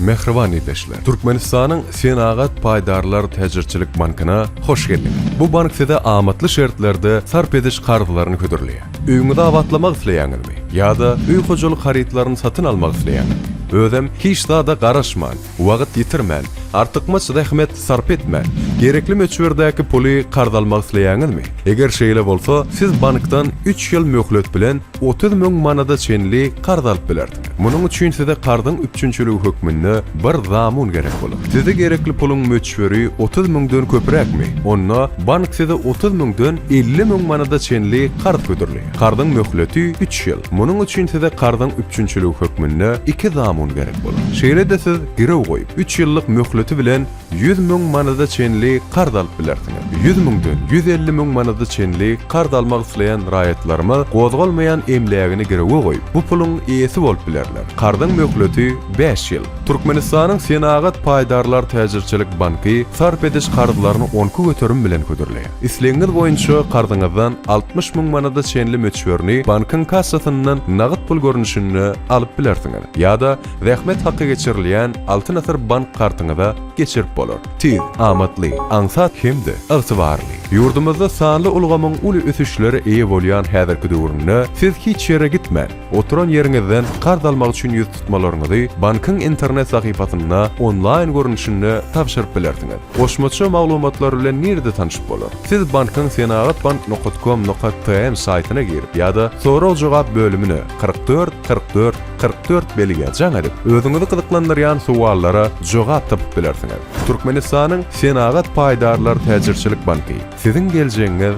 Mähriban ildeşler! Türkmenistanyň Senagat paýdarlar täjirçilik bankyna hoş geldiňiz! Bu bank size amatly şertlerde sarp ediş karzlaryny hödürleýär. Öýüňizi abatlamak isleýäňizmi? Ýa-da öý hojalyk harytlaryny satyn almak isleýäňizmi? Özem hiç zada garaşman, wagt ýitirmän, artykmaç zähmet sarp etmän, gerekli möçberdäki puly karz almak isleýäňizmi? Eger şeýle bolsa, siz bankdan üç ýyl möhlet bilen 30 müň manada çenli karz alyp bilersiňiz. Munuň üçin size karzyň üpjünçiligi hökmünde bir zamun gerek bolar. Size gerekli puluň möçberi 30 müňden köpräkmi? Onda bank size 30 müňden 50 müň manada çenli karz hödürleýär. Karzyň möhleti üç ýyl. Munuň üçin size karzyň üpjünçiligi hökmünde iki zamun gerek bolar. Şeýle-de siz girew goýup, üç ýyllyk möhleti bilen 100 müň manada çenli karz alyp bilersiňiz. 100 müňden 150 müň manada çenli karz almak isleýän raýatlarymyz gozgalmaýan emlägini girewe goýup, bu puluň eýesi bolup bilerler. Karzyň möhleti bäş ýyl. Türkmenistanyň Senagat paýdarlar täjirçilik banky sarp ediş karzlaryny 12% bilen hödürleýär. Islegiňiz boýunça karzyňyzdan 60 müň manada çenli möçberini bankyň kassasyndan nagt pul görnüşinde alyp bilersiňiz ýa-da zähmet haky geçirilýän Altyn Asyr bank kartyňyza geçirip bolar. Tiz, amatly, aňsat hem-de ygtybarly. Ýurdumyzda sanly ulgamyň uly ösüşlere eýe bolýan häzirki döwründe siz hiç ýere gitmän, oturan ýeriňizden karz almak üçin ýüz tutmalaryňyzy bankyň internet sahypasynda onlaýn görnüşinde tabşyryp bilersiňiz. Goşmaça maglumatlar bilen nirede tanşyp bolar? Siz bankyň senagatbank nokat kom nokat tm saýtyna girip ýa-da sorag-jogap bölümine 44 44 44 belgä jaň edip, özüňizi gyzyklandyrýan sowallara jogap tapyp bilersiňiz. Türkmenistanyň Senagat paýdarlar täjirçilik banky, siziň geljegiňiz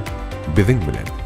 biziň bilen!